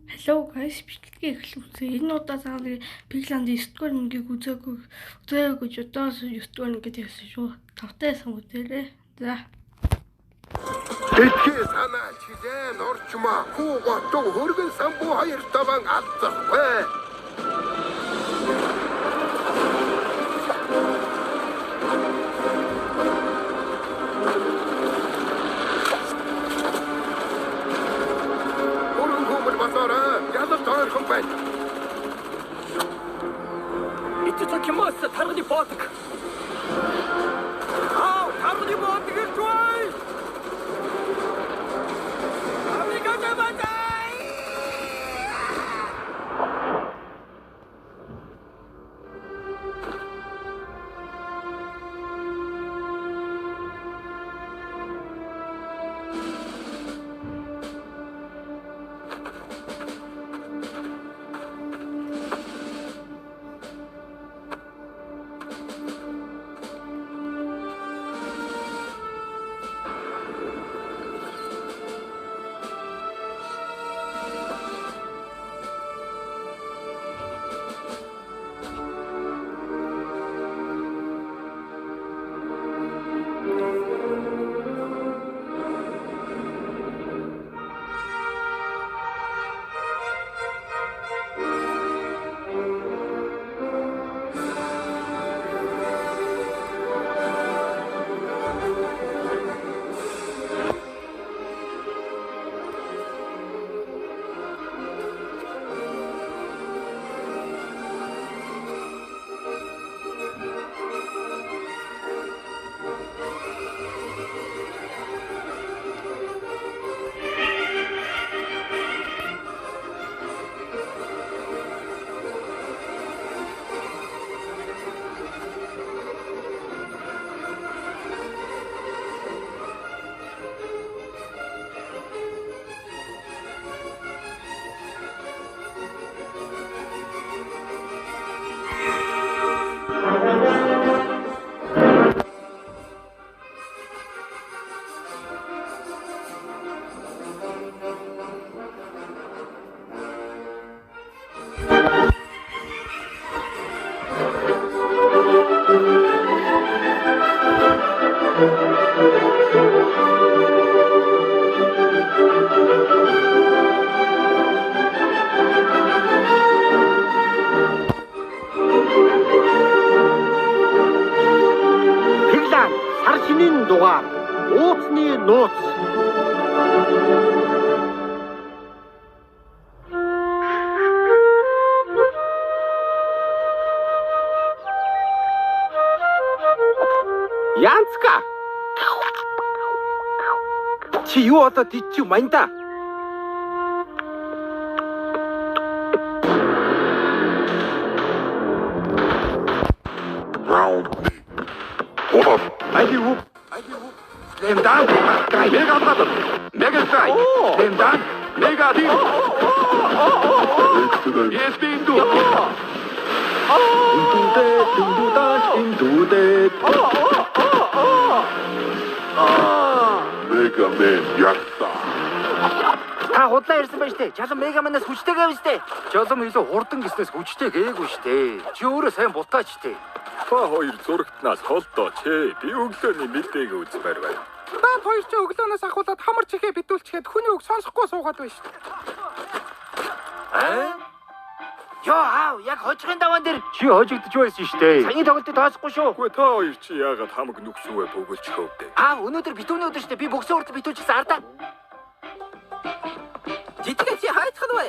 Hello guys, бичлэгээ эхлүүлсэн. Энэ удаа цаана Pigland 9 дугаар ангийг үзээгүй үзээгүй гэж одоо 9 дугаар анги гэдэг хэлсэн шүү. Тавтай сонгоо дээрээ. За. Дэлхий санаа чилээн орчмоо хүү готон хөргөн самбуу хоёр таван алцахгүй. Хөргөн хүмүүл болоорой. Ялалт ойрхон байна. いただきます тарганы боодог. Аа, тарганы боодог ирж байна. Америкт батай. Пиглан сар шинийн дугаар ууцны нууц. Янцка. Чи юу болоод иччих манда? Round 1. Али үү? Slam dunk. Mega brother. Mega strike. Slam dunk. Mega team. ESP инду. Индүүдэ, индүүдэ, индүүдэ. Mega Man яллаа. Та худлаа ирсэн байж тээ. Чалан Мегаманаас хүчтэй гэв штэ. Чалан илүү хурдан гиснээс хүчтэй гээгүй штэ. Чи өөрөө сайн бутаач штэ. Та хоёр зурагтнаас холдооч. Би өглөөний мэдээг үзмээр байна. Наад хоёр чи өглөөнөөс ахуулаад хамар чихээ битүүлчихэд хүний үг сонсохгүй суугаад байна шүү дээ. Аа? Йоо аав, яг хожигын даваан дээр Чи хожигдож байсан штэ. саяны тоглолтыг тооцохгүй шүү. Үгүй та хоёр чи яагаад хамаг нүгсүвэ бөгөлж хөвдөө? Аав, өнөөдөр битүүний өдөр штэ. Би бөгсөн хүртэл битүүлчихсэн ардаа. Жижигэн чи хайцхан вэ?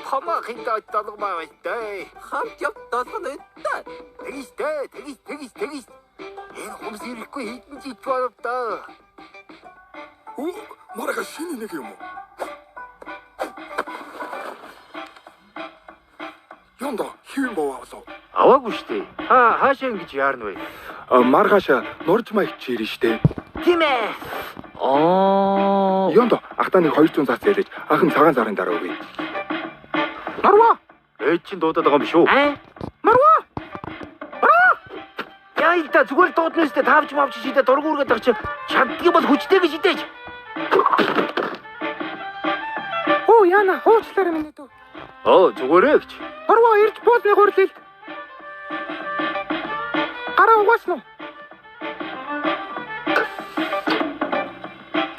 Томоо хинтээ долгомаа байна дээ. Хамт яв долгоно энэ. Тэгэж дээ, тэгэж тэгэж тэгэж. Энэ хумс ирэхгүй хідэн жид болов доо. Үу, маргааш шинэ нэг юм уу? Ёндо хэвэн бов авлаа. Аваагүй штэ. Та хаашаа ингэж яарна вэ? Маргааш нурж маяг чи ирнэ штэ. Тийм ээ. Аа. Ёндо ахтаа нэг 200 цаас яриач ах нь цагаан сарын дараа өгье. Нарва! Ээж чинь дуудаад байгаа юм биш үү? Аа? Нарва! Яа л да зүгээр л дуудана штэ. Таавч мавч шидэ дургу үргээд байгаа чи чаддгийг бол хүчтэй гэж шидэж. Хөө Самбу яана хуучлаарай минь дөө. Оо зүгээрээ гэж. Хорвоо ирж буулны гурил. Гараа угаасан уу?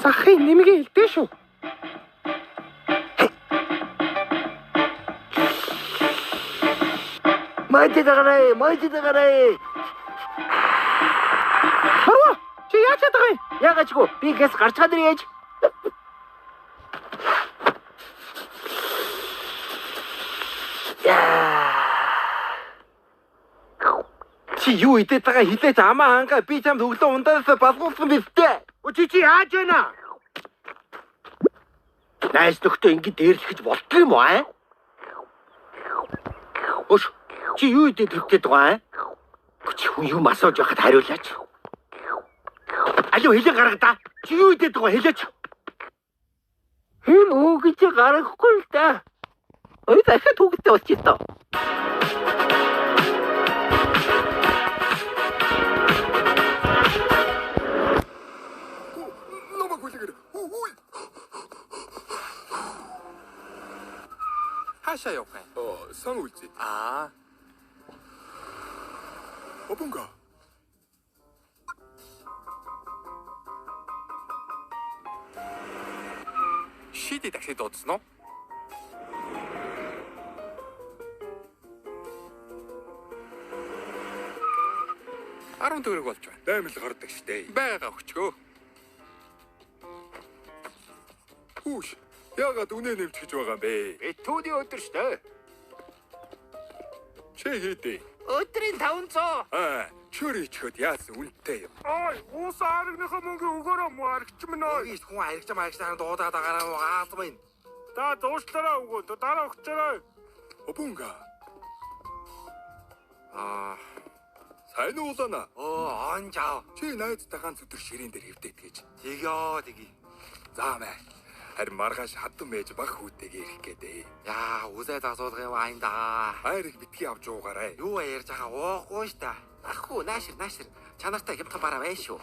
Захын нэмгээ илдээ шүү. Майд дагарай, майд дагарай. Хорвоо чи яаж чадах юм? Ягаачгүй би гэс гарчгаад ирээж. Чи юу идээд байгаа хилээч амаа хангаа би чамд өглөө ундаанаас балгуулсан биз дээ. Чи яаж байна? Найз нөхдөд ингэ дээрлэхэж болдго юм уу аа? Өш чи юу идээд хөвтөд байгаа аа? Чи хүн юм асууж байхад хариулаач. Алуу хэлээ гарга да. Чи юу идээд байгаа хэлээч. Энэ үг чи гаргахгүй л да. Ой дахиад хүүхдтэй болчих тоо. Хаашаа явах юм? Сан үлзий. Аа. Обонга. Шиди такси дуудсан уу? Арван төгрөг болж байна. Даймал гардаг штэ. Бага өчгөө. Хүүш. Яагаад үнэ нэмчихэж байгаа юм бэ? Битүүний өдөр штэ. Чи хийдэ. Өдрийн 500. Аа, чөр ичхөд яасан үнэтэй юм. Ой, уус аргийнхаа мөнгө өгөөрэй мó аргичмэн ой. Үгүй хүн аригч марагч нараа дуудаад агараа гаалмаа юм. Та дуушлаараа өгөө. Дараа өгчээрэй. Обонга. Аа. Сайн уу улаана? Оо, он жаа. Чи найзтай ганц өдөр ширээн дээр хэвдээд гэж. Тэгё, тэгье. За мэ. Харин маргааш хадам ээж баг хүүтэйгээ ирэх гээд. Яа, үзээд асуулга юм айн да. Хайрыг битгий авч уугаарай. Юу ярьж байгаа уухгүй ш та. Ах хүү, наашир, наашир. Чанартай хямдхан бараа байна шүү.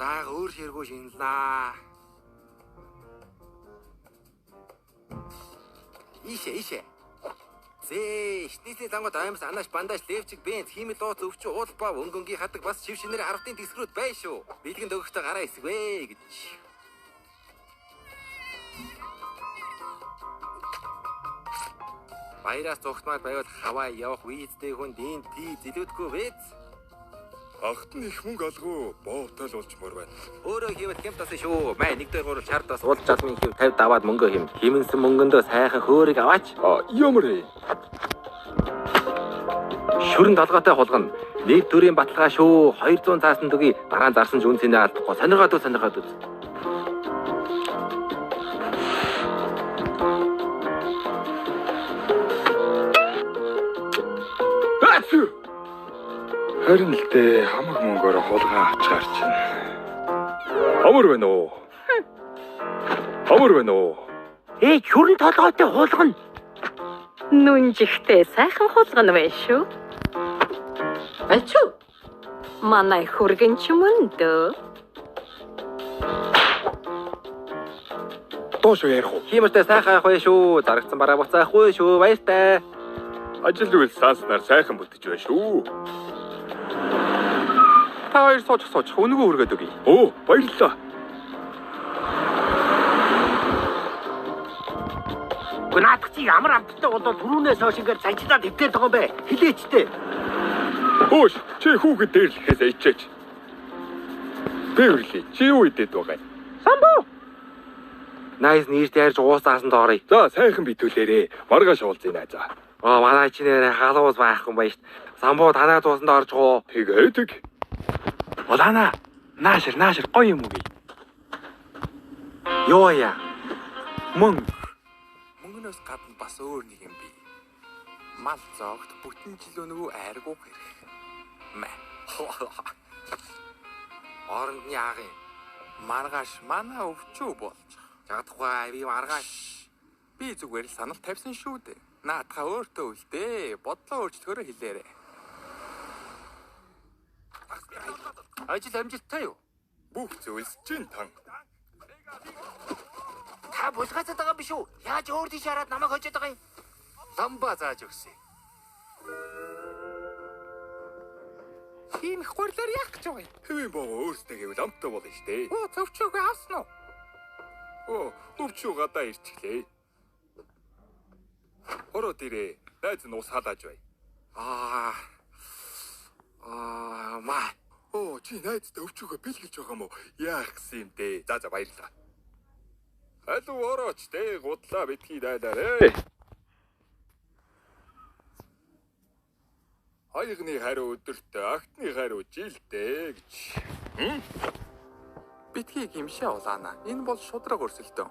Заага өөр ширгүү шинэлнаа. Ийшээ, ийшээ. Зээ, шнэсний лангууд аймс анааш бандаж левчик бенз хиймэл ууц өвчүү уул ба өнгөнгийн хадаг бас шив шинээр аравтын тесрүүд бай шүү. Бэлгэн дөгөхтэй гараа эсвэ гэж. Баяраас зүгтмаар байвал Хавай явах визтэй хүн дийн тий зэлүүдгүй виз. Ахт нь их мөнгө алгуу боовтой л болчмоор байна. Өөрөө хийвэл хямд тасан шүү. Май 1 2 3 шар тас уул жалмын хэв 50 даваад мөнгө хэм. Химэнсэн мөнгөндөө сайхан хөөрийг аваач. А ямар вэ? Шүрэн толгойтой хулгана. Нэг төрийн баталгаа шүү. 200 цаасан төгийг дараа нь зарсан ч үн цэнэ алдахгүй. Сонирхоод үз, сонирхоод үз. Харин л дээ хамаг мөнгөөр хулгай авч гарч байна. Амар байна уу? Амар байна уу? Эй, шүрэн толгойтой хулгана. Нүнжихтэй сайхан хулгана байна шүү. Ачуу. Манай хүргэн ч мөндөө. Доош ярих уу? Хиймэртэй сайхан ах вэ шүү. Зарагдсан бараа буцаахгүй шүү. Баяртай. Ажил үйл сааснаар сайхан бүтэж байна шүү. Та хоёр суучих суучих үнэгүй хүргээд өгье. Оо, баярлалаа. Гэхдээ наадах чи ямар амттай болоод түрүүнээс хойш ингээд санчдаад хөвтөөд байгаа юм бэ? Хилээч тээ. Хөөш, чи хүүхэд дээрлэхээс ичээч. Би өрлөө. Чи юу идээд байгаа юм? Самбу. Найз нэрт ярьж уус заасан доорой. За, сайхан битүүлээрээ. Маргааш уулзъя найзаа. Оо, манай чи нэрээ халуус байхгүй юм байна шүү. Самбу танаа дуусанд орж гоо. Тэгээ тэг. Улаана. Наашир, наашир гоё юм үгүй. Йоо яа. Мөнгө. Мөнгнөөс гадна бас өөр нэг юм бий. Мал зоогт бүтэн жил өнгөө айргуух хэрэг. Мэ. Оронд нь яах юм? Маргааш манай өвчөө болчих. Чадахгүй би маргааш. Би зүгээр л санал тавьсан шүү дээ. Наадхаа өөртөө үлдээ. Бодлоо өөрчлөхөөрөө хэлээрэй. Ажил амжилттай юу? Бүх зүйлс чин тан. Та булгаацаад байгаа юм биш үү? Яаж өөр тийш хараад намайг хожоод байгаа юм? Ламба зааж өгсөн. Тийм их гурилаар яах гэж байгаа юм? Хэвийн боогоо өөртөө гэвэл амттай болно шүү дээ. Оо, төвчөөгөө авсан уу? Оо, өвчүү гадаа ирчихлээ. Ороод ирээ. Найз нь ус халааж бай. Аа. Маа. Оо, чи найздаа өвчүүгөө бэлгэлж байгаа юм уу? Яах гэсэн юм дээ. За за баярлалаа. Алуу орооч дээ. Гудлаа битгий дайлаарэ. Аягны хариу өдөртөө, агтны хариу жилдээ гэж. Битгий гимшээ улаана. Энэ бол шудраг өрсөлдөөн.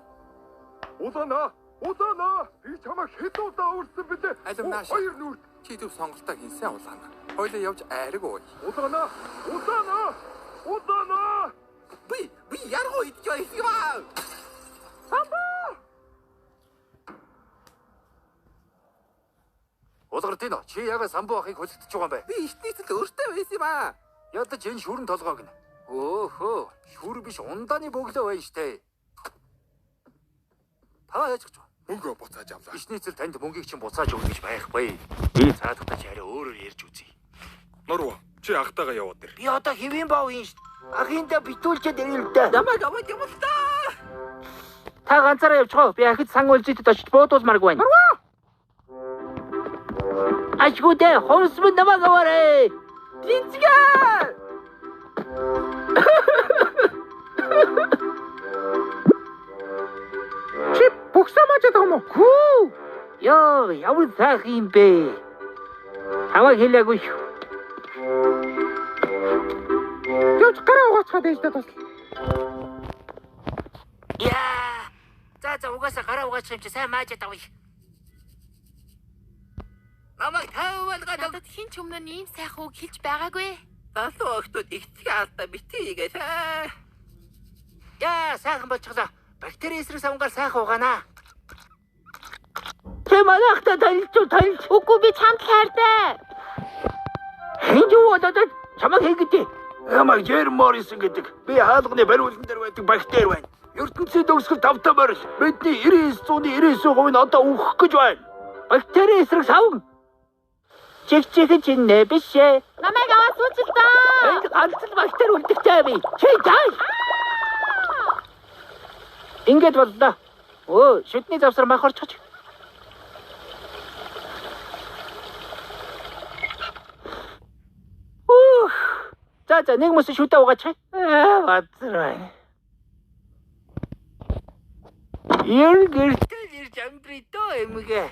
Улаана! Улаана! Би чамайг хэд удаа өрсөн бэлээ? Алим нааш. Хоёр нүрт. Чи зөв сонголтоо хийсэн улаана. Хоёлаа явж айраг ууя. Улаана! Улаана! Улаана! Би яргуу идэж байсан юм аа. Улгар дин чи яга самбуу ахыг хөлөгдөж байгаа юм бэ? Би ишнийцэл өөртөө байсан юм аа. Ядаж энэ шүрэн толгойг нь. Өөхөө, шүр биш ундааны бөглөө байна штэ. Та яаж гэж байна? Мөнгөө буцааж авлаа. Ишнийцэл танд мөнгийг чинь буцааж өгнө гэж байхгүй. Би цаадахтаа чи арай өөрөөр ярьж үзье. Норва, чи ахтайгаа яваад ир. Би одоо хэвийн бов юм шүү. Ахиндаа битүүлчихэд ирэл дээ. Намайг аваад явал та. Та ганцаараа явчихоо. Би ахид сан үлзийтэд очиж буудуулмааргүй байна. Ашгүй дээ. Хомс минь намайг аваарэ. Линцгээ. Чи бөгсөө маажаад байгаа юм уу? Хүү. Йоо, ямар сайхан юм бэ? Чамайг хэлээгүй шүү. Явж гараа угаацгаад ээждээ тусал. Яа. За угаасаа гараа угаачих юм чи сайн маажаад авъя. Намайг тавиалгаад Надад хэн ч өмнө нь ийм сайхан үг хэлж байгаагүй. Залуу охтууд ихтгэн алдаа битгий хийгээсэй. Яа, сайхан болчихлоо. Бактери эсрэг савнгаар сайхан угаана. Тэ манайхтай танилцуу танилж. Үгүй би чамд хайртай. Хэн юу болоод чамайг хийгээдээ. Намайг Джерм Моррисон гэдэг. Би хаалганы бариулан дээр байдаг бактери байна. ертөнцийн төгсгөл тавтай морил. Бидний 99.99% нь одоо үхэх гэж байна. Бактери эсрэг савн. Чиг чинь нэ биш ээ. Намайг аваа сууч л даа. Энд ганц л бактери үлдэхтэй би. Чи тааш. Ингээд боллоо. Өө, шүдний завсар мах орчихож. Ух. За нэг мөс шүдэ угаачих. Аа, базар байна. Ер гэртэл ирж амьдрий дөө эмгээ.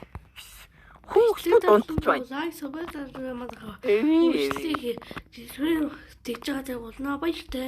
Хүүхдүүд унтж байна. Лайк, subscribe дараарай. Эвээ. Үйлчлэгийг тэгж байгаа болно. Баяртай.